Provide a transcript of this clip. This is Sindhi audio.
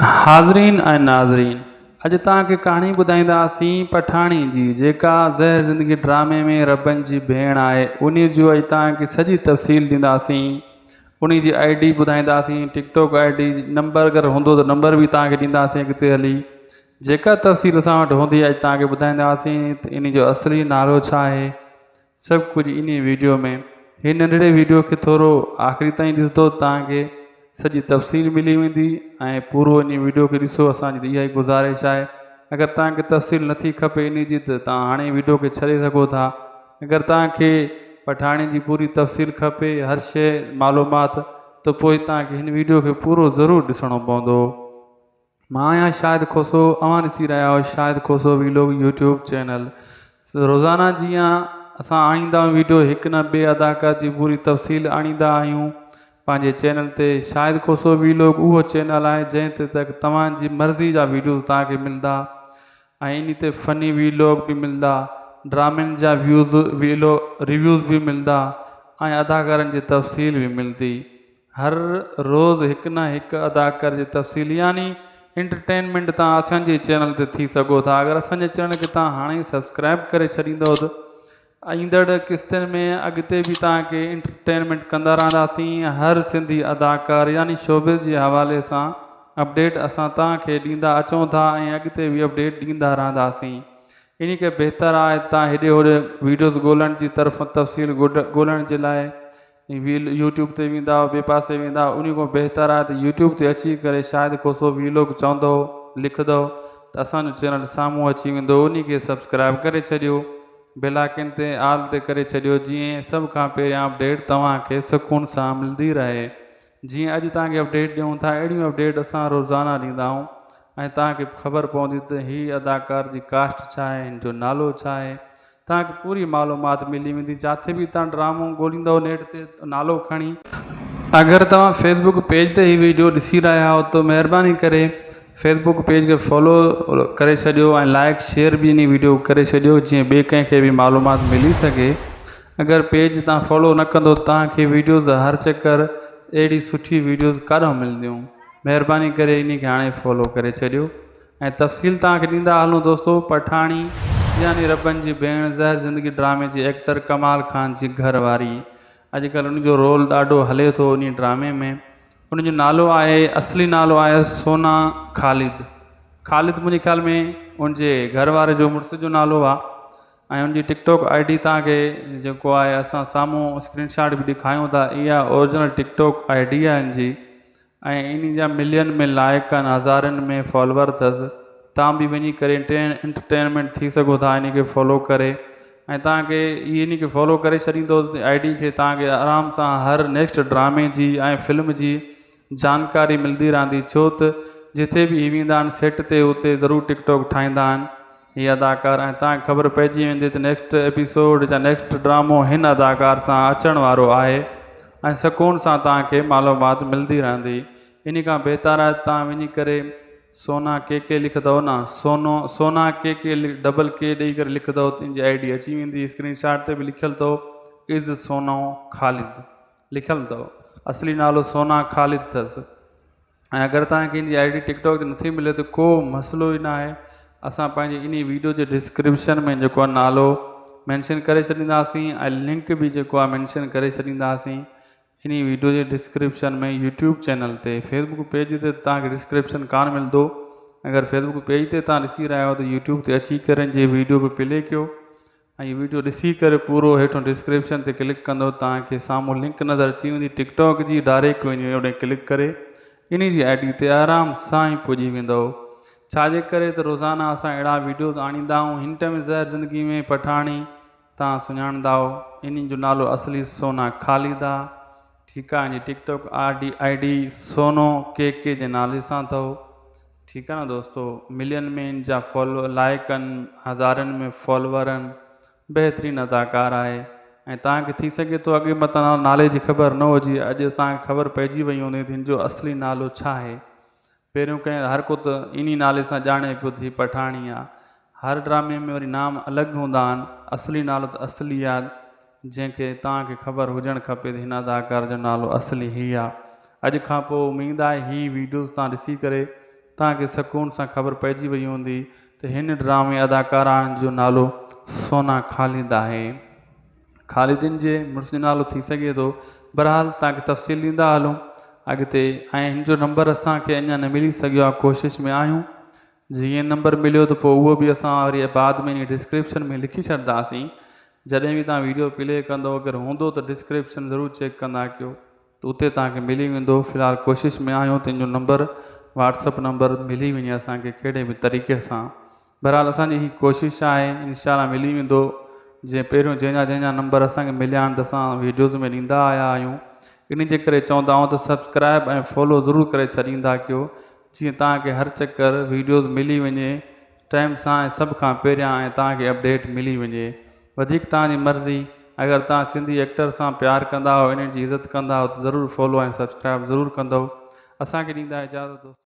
حاضرين ۽ ناظرين اڄ توهان کي ڪهاڻي ٻڌائينداسين پٺاڻي جي جيڪا زهر زندگي ڊرامي ۾ ربن جي ڀيڻ آهي انهي جو اڄ توهان کي سڄي تفصيل ڏينداسين انهي جي I D ٻڌائينداسين ٽڪ ٽاڪ I D number اگر هوندو ته نمبر به توهان کي ڏينداسين اڳتي هلي جيڪا تفصيل اسان وٽ هوندي اڄ توهان کي ٻڌائينداسين ته انهي جو اصلي نالو ڇا آهي سڀ ڪجهه انهي ويڊيو ۾. هي ننڍڙي ويڊيو کي ٿورو آخري تائين ڏسندو توهان کي سڄي تفصيل ملي ويندي ۽ پورو انهي ويڊيو کي ڏسو اسان جي اها ئي گذارش آهي اگر توهان کي تفصيل نٿي کپي انهي جي ته توهان هاڻي ويڊيو کي ڇڏي سگهو ٿا اگر توهان کي پٺاڻي جي پوري تفصيل کپي هر شي معلومات ته پوء توهان کي هن ويڊيو کي پورو ضرور ڏسڻو پوندو. مان آهيان شاهد کوسو اوهان ڏسي رهيا آهيو Shahid Khoso vlog YouTube channel روزانه جيان اسان آڻيندا آهيون ويڊيو هڪ نه ٻئي اداڪار جي پوري تفصيل آڻيندا آهيون پنهنجي چينل تي شاهد کوسو ويلوگ اهو چينل آهي جنهن تي تڪ توهان جي مرضي جا ويڊيوز توهان کي ملدا ۽ ان تي فني ويلوگ به ملدا ڊرامن جا ويوز ويلو ريويوز به ملدا ۽ اداڪارن جي تفصيل به ملدي هر روز هڪ نه هڪ اداڪار جي تفصيل يعني انٽرٽينمينٽ تان اسان جي چينل تي ٿي سگهو ٿا اگر اسان جي چينل کي تان هاڻي ئي سبسڪرائب ڪري ڇڏيندو ته ايندڙ قسطن ۾ اڳتي به تان کي انٽرٽينمينٽ ڪندا رهنداسين هر سنڌي اداڪار يعني شوبز جي حوالي سان اپڊيٽ اسان تان کي ڏيندا اچون ٿا ۽ اڳتي به اپڊيٽ ڏيندا رهنداسين انهي ڪري بهتر آهي تان هيڏي هوڏي ويڊيوز ڳولڻ جي طرف تفصيل ڳولڻ جي لاء ويل يوٽيوب تي ويندا ٻئي پاسي ويندا انهي کان بهتر آهي ته يوٽيوب تي اچي ڪري شاهد کوسو ويلوگ چوندو لکندو ته اسان جو چينل سامهون اچي ويندو انهي کي سبسڪرائب ڪري ڇڏيو بيل آئڪن تي آل تي ڪري ڇڏيو جيئن سڀ کان پهريان اپڊيٽ توهان کي سڪون سان ملندي رهي جيئن اڄ توهان کي اپڊيٽ ڏيون ٿا اهڙيون اپڊيٽ اسان روزانه ڏيندا آهيون ۽ توهان کي خبر پوندي ته هي اداڪار جي ڪاسٽ ڇا آهي هن جو نالو ڇا آهي توهان کي پوري معلومات ملي ويندي جاٿي به توهان ڊرامو ڳوليندؤ نيٽ تي نالو کڻي. اگر توهان فيس بڪ پيج تي هي ويڊيو ڏسي رهيا آهيو ته مهرباني ڪري فيس بڪ پيج کي فالو ڪري ڇڏيو ۽ لائڪ شيئر به انهي ويڊيو کي ڪري ڇڏيو جيئن ٻئي ڪنهن کي به معلومات ملي سگهي اگر پيج تان فالو نه ڪندو توهان کي ويڊيوز هر چڪر اهڙي سٺي ويڊيوز ڪاڏانهن ملنديون مهرباني ڪري انهي کي هاڻي فالو ڪري ڇڏيو. ۽ تفصيل توهان کي ڏيندا هلون دوستو پٺاڻي يعني ربن جي ڀيڻ زهر زندگي ڊرامي جي ايڪٽر ڪمال خان جي گهر واري اڄڪلهه ان جو رول ڏاڍو هلي ٿو انهي ڊرامي ۾ ان جو نالو آهي اصلي نالو آهي سونا خالد خالد منهنجي خيال ۾ ان جي گهر واري جو مڙس جو نالو آهي ۽ ان جي ٽڪ ٽاڪ I D توهان کي جيڪو آهي اسان سامهون اسڪرين شاٽ به ڏيکايون ٿا اها original TikTok I D آهي ان جي ۽ انهي جا ملين ۾ لائيڪ آهن هزارن ۾ فالوور اٿس توهان به وڃي ڪري انٽرٽينمينٽ ٿي سگهو ٿا انهي کي فالو ڪري ۽ توهان کي انهي کي فالو ڪري ڇڏيندو I D کي توهان کي آرام سان هر نيڪسٽ ڊرامي جي ۽ فلم جي جانڪاري ملدي رهندي ڇو ته جٿي به هي ويندا آهن سيٽ تي اتي ضرور ٽڪ ٽاڪ ٺاهيندا آهن هي اداڪار ۽ توهان کي خبر پئجي ويندي ته نيڪسٽ ايپيسوڊ يا نيڪسٽ ڊرامو هن اداڪار سان اچڻ وارو آهي ۽ سڪون سان توهان کي معلومات ملدي رهندي انهي کان بهتر آهي ته توهان وڃي ڪري سونا ڪي ڪي لکندو نه سونو سونا ڪي ڪي ڊبل ڪي ڏئي ڪري لکندو ته ان جي I D اچي ويندي اسڪرين شاٽ تي به لکيل اٿو از سونو خالد لکيل اٿو اصلي نالو سونا خالد اٿس. ۽ اگر توهان کي ان جي I D tick ٽاڪ تي نٿي ملي ته ڪو مسئلو ئي ناهي اسان پنهنجي انهي ويڊيو جي ڊسڪرپشن ۾ جيڪو آهي نالو مينشن ڪري ڇڏينداسين ۽ لنڪ به جيڪو آهي مينشن ڪري ڇڏينداسين انهي ويڊيو جي ڊسڪرپشن ۾ يوٽيوب چينل تي فيسبڪ پيج تي توهان کي ڊسڪرپشن ڪانه ملندو اگر فيسبڪ پيج تي توهان ڏسي رهيا آهيو ته يوٽيوب تي اچي ڪري ان جي ويڊيو کي پلي ڪيو ۽ ويڊيو ڏسي ڪري پورو هيٺون ڊسڪرپشن تي ڪلڪ ڪندو توهان کي سامهون لنڪ نظر اچي ويندي ٽڪ ٽاڪ جي ڊائريڪٽ وڃي اوڏي ڪلڪ ڪري انهي جي I D تي آرام سان ئي پڄي ويندو ڇا جي ڪري ته روزانه اسان اهڙا ويڊيوز آڻيندا آهيون هن ٽائيم زهر زندگي ۾ پٺاڻي توهان سڃاڻندا آهو انهي جو نالو اصلي سونا خالد آ ٺيڪ آ ان جي ٽڪ ٽاڪ I D سونو ڪي ڪي جي نالي سان اٿو ٺيڪ آ نه دوستو ملين ۾ ان جا فالو لائيڪ ان هزارن ۾ فالوور ان بهترين اداڪار آهي ۽ توهان کي ٿي سگهي ٿو اڳي متان نالي جي خبر نه هجي اڄ توهان کي خبر پئجي وئي هوندي ته هن جو اصلي نالو ڇا آهي پهريون ڪنهن هر ڪو ته انهي نالي سان ڄاڻي پيو ته هي پٺاڻي آ هر ڊرامي ۾ وري نام الڳ هوندا آهن اصلي نالو ته اصلي آ جنهن کي توهان کي خبر هجڻ کپي ته هن اداڪار جو نالو اصلي هي آ. اڄ کان پوء اميد آهي هي ويڊيوز توهان ڏسي ڪري توهان کي سڪون سان خبر پئجي وئي هوندي ته هن ڊرامي اداڪارائن جو نالو سونا خالد آهي. خالدين جي مڙس جو نالو ٿي سگهي ٿو. بھرحال توهان کي تفصيل ڏيندا هلون اڳتي ۽ هن جو نمبر اسان کي اڃا نه ملي سگهيو آهي ڪوشش ۾ آهيون جيئن نمبر مليو ته پوء اهو به اسان وري بعد ۾ ڊسڪرپشن ۾ لکي ڇڏنداسين جڏهن به توهان ويڊيو پلي ڪندو اگر هوندو ته ڊسڪرپشن ضرور چيڪ ڪندا ڪيو ته اتي توهان کي ملي ويندو في الحال ڪوشش ۾ آهيون ته ان جو نمبر واٽس اپ نمبر ملي وڃي اسان کي ڪهڙي به طريقي سان بھرحال اسان جي ھي ڪوشش آھي انشاء الله ملي ويندو جيئن پهريون جنهن جا جنهن جا نمبر اسان کي مليا آھن ته اسان ويڊيوز ۾ ڏيندا آيا آھيون انهي جي ڪري چوندا آھيون ته سبسڪرائب ۽ فالو ضرور ڪري ڇڏيندا ڪيو جيئن توهان کي هر چڪر ويڊيوز ملي وڃي ٽائيم سان ۽ سڀ کان پهريان ۽ توهان کي اپڊيٽ ملي وڃي وڌيڪ توهان جي مرضي اگر توهان سنڌي ايڪٽر سان پيار ڪندا آھيو انهن جي عزت ڪندا آھيو ته ضرور فالو ۽ سبسڪرائب ضرور ڪندو اسان کي ڏيندا اجازت دوستو.